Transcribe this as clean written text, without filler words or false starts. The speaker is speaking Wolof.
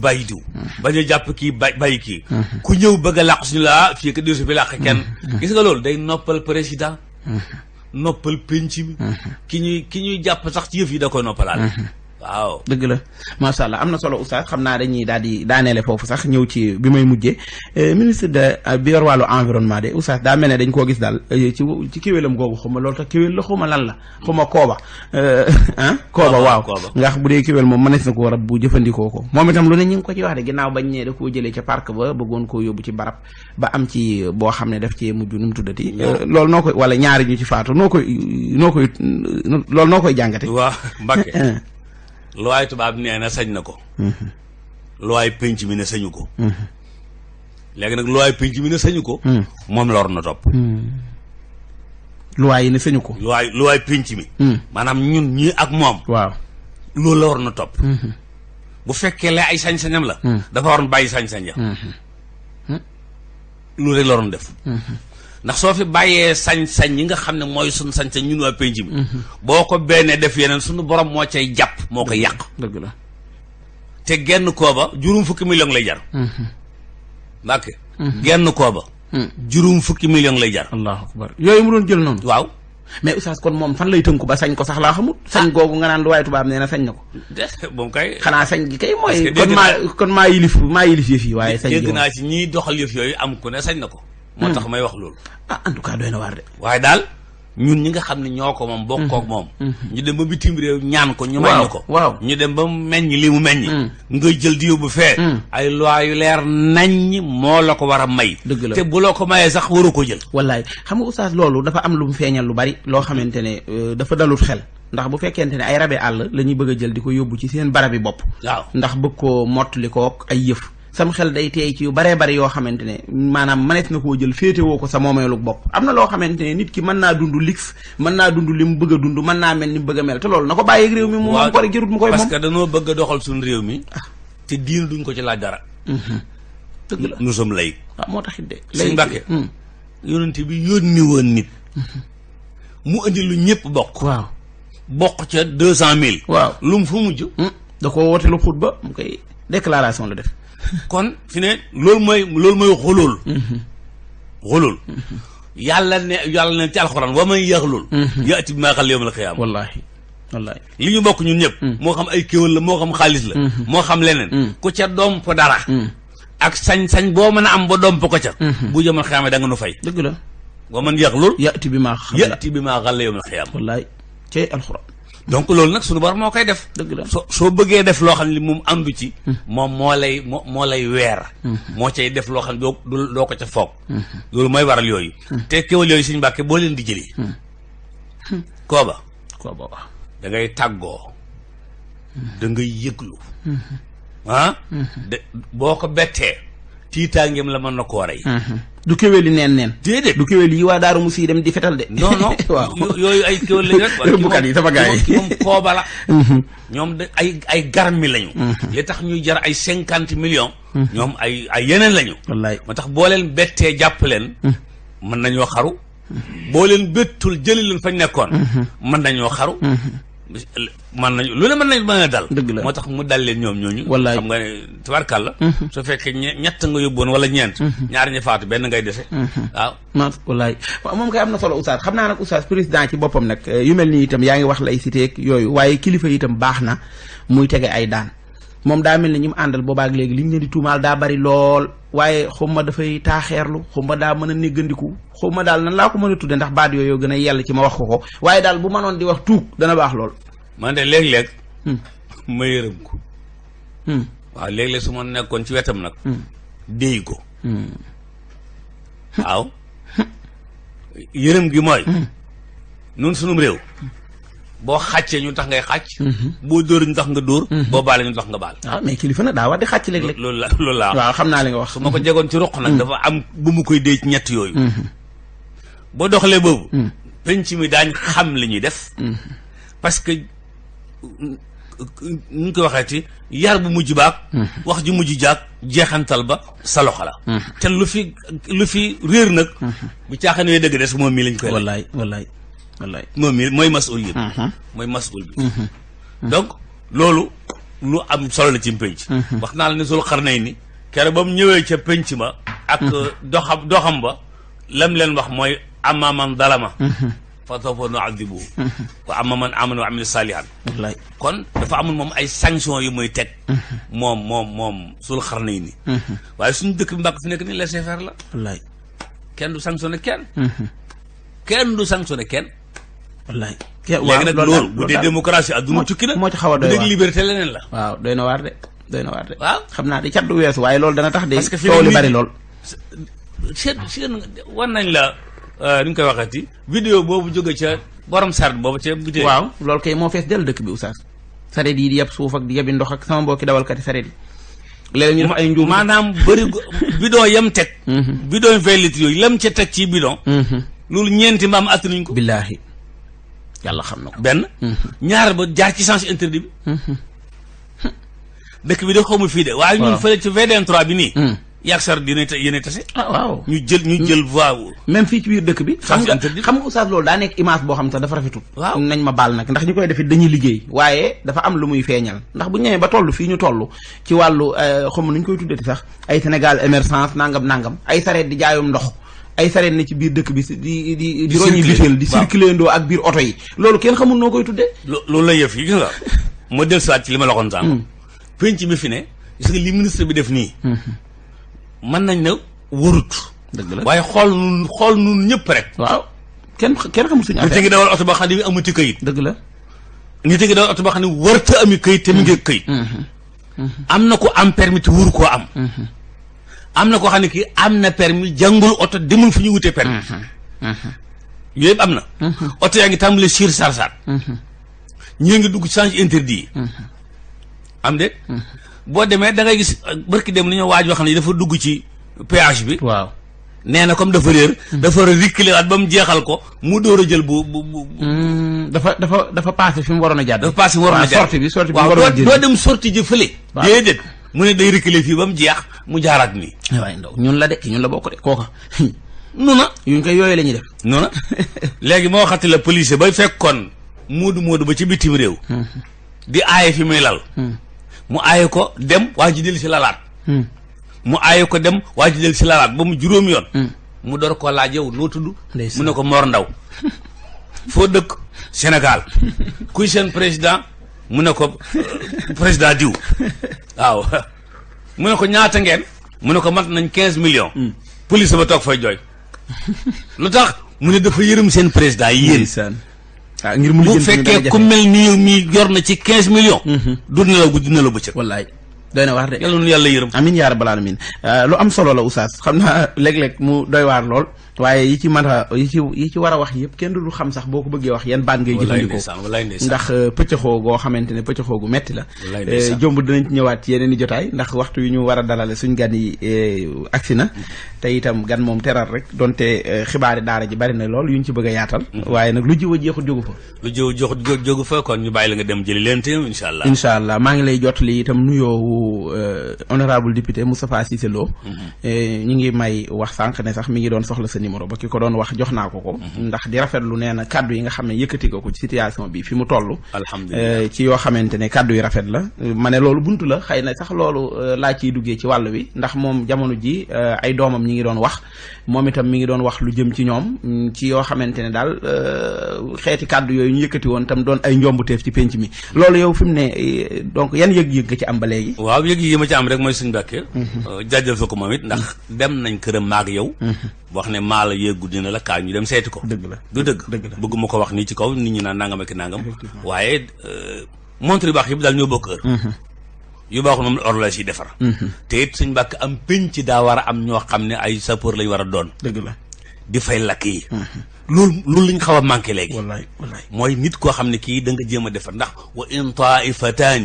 bàyyi diw bañ a jàpp kii bàyyi kii ku ñëw bëgg a làqu suñu la fii que disu bi làq kenn gis nga loolu day noppal président noppal penc mi ki ñuy jàpp sax ci yëf yi da koy noppalaal waaw dëgg la macha allah am na solo oustaz xam naa dañuy daal di daaneele foofu sax ñëw ci bi may mujjee ministre de bi yor wàllu environnement de oustaz daa mel ne dañ koo gis daal ci kéwélam googu xuma loolu tax kéwél la xuma lan la xuma kooba kooba waaw ndax bu dee kéwél moom mënees na ko rab bu jëfandikoo ko moom itam lu ne ñu ngi ko ci wax de ginnaaw bañ ne da koo jëlee ca parc ba bëggoon koo yóbbu ci barab ba am ci boo xam ne daf cee mujj nu mu tuddati loolu noo koy wala ñaari ñu ci faatu noo koy loolu noo koy jàngate waaw Mbacke luwaay tubaab nee na sañ na ko luwaay penc mi ne sañu ko léegi nag luwaay penc mi ne sañu ko moom la war na topp luwaay yi ne sañu ko luwaay penc mi maanaam ñun ñii ak moom waaw loolu la war na topp bu fekkee la ay sañ-sañam la dafa waroon bàyyi sañ-sañ ya loolu rek la waroon def ndax soo fi bàyyee sañ-sañ yi nga xam ne mooy suñu sañ-sañ ñun waa penc mi boo ko bennee def yeneen suñu borom moo cay jàpp moo koy yàq dëgg la te genn kooba juróom fukki million lay jar Mbàkke genn kooba juróom fukki million lay jar allahu akbar yooyu mu doon jël noonu waaw mais oustaz kon moom fan lay tënku ba sañ ko sax laa xamul sañ googu nga naan lu waaye tubaab nee na sañ na ko moom kay xanaa sañ gi kay mooy kon maa yilif yëf yi waaye sañ dégg naa ci ñiy doxal yëf yooyu am ku ne sañ na ko moo tax may wax loolu en tout cas doy na waar de waaye daal ñun ñi nga xam ne ñoo ko moom bokkook moom ñu dem ba bitim réew ñaan ko ñu may ñu ko waaw ñu dem ba meññ li mu meññ ngay jël di yóbbu fee ay loi yu leer naññ moo la ko war a may dëgg la te bu la ko mayee sax waru ko jël wallaay xam nga oustaz loolu dafa am lu mu feeñal lu bari loo xamante ne dafa dalut xel ndax bu fekkente ne ay rabi àll la ñuy bëgg a jël di ko yóbbu ci seen barabi bopp waaw ndax bëgg koo mottali kook ay yëf sam xel day teey ci yu baree bari yoo xamante ne maanaam mënees na koo jël féetewoo ko sa moomeelu bopp am na loo xamante ne nit ki mën naa dund lix mën naa dund li mu bëgg a dund mën naa mel ni mu bëgg a mel te loolu na ko bàyyeeg réew mi mu moom ko rek jërut mu koy moom parce que dañoo bëgg a doxal suñu réew mi te diin duñ ko ci laaj dara dëgg la nous sommes laïcs waaw moo taxit de Sëñ Mbàkke yonent bi yónni woon nit mu indi lu ñëpp bokk waaw bokk ca 200,000 waaw lu mu fu mujj da ko woote lu xutba mu koy déclaration la def kon fi ne loolu mooy xulul xulul yàlla ne ci alxuraan wa man yaxlul yaati bi maa xal yawmal qiyaama wallaahi li ñu bokk ñun ñëpp moo xam ay kéwal la moo xam xaalis la moo xam leneen ku ca domp dara ak sañ-sañ boo mën a am ba domp ko ca bu yawmal qiyaama da nga nu fay dëgg la wa man yaxlul yaati bi maa xal yawmal qiyaama wallaahi ci alxuraan donc loolu nag suñu borom moo koy def dëgg la soo bëggee def loo xam ne moom àndu ci moom moo lay weer moo cay def loo xam ne doo ko ca foog loolu mooy waral yooyu te kéwal yooyu Sëñ Mbàkke boo leen di jëli kooba waaw da ngay tàggoo da ngay yëglu boo ko bettee tiitaangeem la mën na koo rey du kéwél yi neen déedéet du kéwél yi waa Daaru Musi dem di fetal de non waaw yooyu ay kéwél lañu rek rëbbkat yi sama gars yi moom kooba la ñoom de ay garmi lañu li tax ñuy jar ay 50 millions ñoom ay yeneen lañu wallaay moo tax boo leen bettee jàpp leen mën nañoo xaru boo leen bettul jëli leen fañ nekkoon mën nañoo xaru mën nañu lu ne mën a dal dëgg la moo tax mu dal leen ñoom ñooñu wallaay xam nga ne tabarkàlla su fekkee ñett nga yóbboon wala ñeent ñaar ñi faatu benn ngay dese waaw wallaay waaw moom kay am na solo oustaz xam naa nag oustaz président ci boppam nag yu mel nii itam yaa ngi wax laïcité ak yooyu waaye kilifa yi itam baax na muy tege ay daan moom daa mel ni ñi mu àndal boobaak léegi li ñu leen di tuumaal daa bari lool waaye xawma dafay taaxeerlu xawma daa mën a néggandiku xawma daal nan laa ko mën a tudde ndax baat yooyu gën a yell ci ma wax ko waaye daal bu mënoon di wax tuug dana baax lool man de léeg-léeg ma yërëm ko waaw léeg-léeg su ma nekkoon ci wetam nag déy ko waaw yërëm gi mooy nun sunum réew boo xàccee ñu tax ngay xàcc boo dóor ñu tax nga dóor boo baale ñu tax nga baal waaw mais kilifa nag daa war di xàcc léeg-léeg loolu laa waaw xam naa li nga wax su ma ko jegoon ci ruq nag dafa am bu mu koy déy ci ñett yooyu boo doxalee boobu penc mi daañ xam li ñuy def parce que ñu koy waxee ci yar bu mujj baag wax ji mujj jaag jeexantal ba sa loxo la te lu fi réer nag bu caaxaanee dëgg des moom mii lañ koy wallaay moom mii mooy masul yi mooy masul bi donc loolu lu am solo la ci penc. wax naa la ne Zul Qarnayni keroog ba mu ñëwee ca penc ma. ak doxam ba lam leen wax mooy amma man dalama. fa sawfa nu'adhibuhu wa amma man amana wa amila salihan. wallaay kon dafa amul moom ay sanctions yu muy teg. moom Zul Qarnayni. waaye suñu dëkk bi mbàkk fi nekk nii laisser-faire la. wallaay kenn du sanctionné kenn. kenn du sanctionné kenn. wallaay léegi nag loolu bu dee démocratie adduna tukki na. moo ci xaw a doy waar bu dee liberté leneen la. waaw doy na waar de doy na waar de. waaw xam naa di cat du weesu waaye loolu dana tax de. parce que coow li bari lool. seen war nañ la ni ñu koy waxati. vidéo boobu jóge ca borom sart boobu ca. waaw loolu kay moo fees del dëkk bi oustaz. sareet yi di yeb suuf ak di yebi ndox ak sama mbokki dawalkati sareet yi. léeg ñu def ay njuum maanaam bëri bidon yam teg. bidon 20 litres yooyu lam ca teg ci bidon. loolu ñeenti mbaam attanuñ ko. billaahi yàlla xam na ko. benn. ñaar ba jaar ci sens interdit bi. dëkk bi de xaw ma fii de. waaye ñun fële ci VDN 3 bi nii. yaag sar yéen tase. waaw ñu jël voie. même fii ci biir dëkk bi. sens interdit xam nga oustaz loolu daa nekk image boo xam ne sax dafa rafetul. waaw nañ ma baal nag ndax ñi koy defit dañuy liggéey. waaye dafa am lu muy feeñal ndax bu ñëwee ba toll fii ñu toll ci wàllu xam nu ñu koy tuddati sax ay Sénégal émergence nangam ay sareet di jaayum ndox. ay sareet ne ci biir dëkk bi di roñi bitéel di circuler ndoo ak biir oto yi loolu kenn xamul noo koy tuddee. loolu la yëf yi gis nga moo del siwaat ci li ma la waxoon sànq. penc bi fi ne gis nga li ministre bi def nii. mën nañ ne warut. dëgg la waaye xool nun ñëpp rek. waaw kenn xamul suñu affaire. nit a ngi dawal oto boo xam ne amuti këyit. dëgg la. nit a ngi dawal oto boo xam ne warta ami këyit te mu ngi këyit. am na ko am permis te wuru koo am. am na koo xam ne kii am na permis jàngul oto demul fu ñu wutee permis. yooyu yëpp am na. oto yaa ngi tàmbalee sur sarsat. ñii ngi dugg change interdit yi. am de. boo demee da ngay gis barki dem li ñu waaj xam ne dafa dugg ci péage bi. waaw nee na comme dafa réer. dafa reculer waat ba mu jeexal ko mu door a jël bu. dafa passé fi mu waroon a jàdd. dafa passé fi mu waroon a jàdd sortie bi waaw doo dem sortie ji fële. waaw déedéet mu ne day reculer fii ba mu jeex mu jaaraat nii. waaye ndaw ñun la de ci ñun la bokk de kooka. nuna yuñ koy yooyu la ñuy def. nuna léegi moo waxati la police ba fekkoon moodu ba ci bitim réew. di aaye fi muy lal. mu aaye ko dem waa ji del si lalaat. mu aaye ko dem waa ji del si lalaat ba mu juróomi yoon. mu door koo laaj yow noo tudd. mu ne ko Mor Ndaw. foo dëkk Sénégal. kuy seen président mu ne ko président diw. waaw mu ne ko ñaata ngeen. mu ne ko mat nañ 15 millions. police ba toog fay jooy. lu tax mu ne dafa yërëm seen président yéen. waaw ngir mu bu fekkee ku mel ni yow mii yor na ci 15 millions. du nelaw guddi nelaw bëccëg. wallaay doy na waar de. yàlla nu yàlla yërëm. amiin yaa rabbal aalamiin lu am solo la oustaz xam naa léeg-léeg mu doy waar lool waaye yi ci mën a yi ci war a wax yëpp kenn du xam sax boo ko bëggee wax yan baat ngay jëfandikoo ndax pëccëxoo goo xamante ne pëccëxoo gu metti la. jomb dinañ ci ñëwaat ci yeneen i jotaay ndax waxtu yu ñu war a dalale suñ gan yi agsi na te itam gan moom teral rek donte xibaari daara ji bari na lool yu ñu ci bëgg a yaatal. waaye nag lu jiw a jeexut jógu fa. lu jiw jógu fa kon ñu bàyyi la nga dem jëli leen te incha allah. incha allah maa ngi lay jotali itam nuyoo honorable député Moustapha Cissé Lo. ñu ngi may wax sànq ne sax mi ngi doon soxla sa numéro ba ki ko doon wax jox naa ko. ndax di rafetlu nee na kaddu yi nga xam ne yëkkati ko ci situation bi fi mu toll. alhamdulilah ci yoo xamante ne kaddu yi rafet la. ma ne loolu buntu la xëy na sax loolu laa ciy duggee ci wàll wi ndax moom jamono ji ay doomam ñi ngi doon wax moom itam mi ngi doon wax lu jëm ci ñoom ci yoo xamante ne daal xeeti kaddu yooyu ñu yëkkati woon tam doon ay njombuteef ci penc mi loolu yow fi mu ne donc yan yëg-yëg nga ci am ba léegi. waaw yëg-yëg yi ma ci am rek mooy suñu Mbàkke. jaajëf fa ko moom it ndax dem nañ këram maag yow. wax ne maa la yéegu dina la kaa ñu dem seeti ko. dëgg la du dëgg bëgguma ko wax nii ci kaw nit ñi naan nangam ak nangam. waaye montre yu baax yëpp daal ñoo bokk heure. yu baaxul moom horloge yi defar. te it suñu Mbàkke am penc daa war a am ñoo xam ne ay sapeur lañ war a doon. dëgg la di fay lakk yi. loolu lañ xaw a manqué léegi. wallaay mooy nit koo xam ne kii da nga jéem a defar ndax wa in taifataani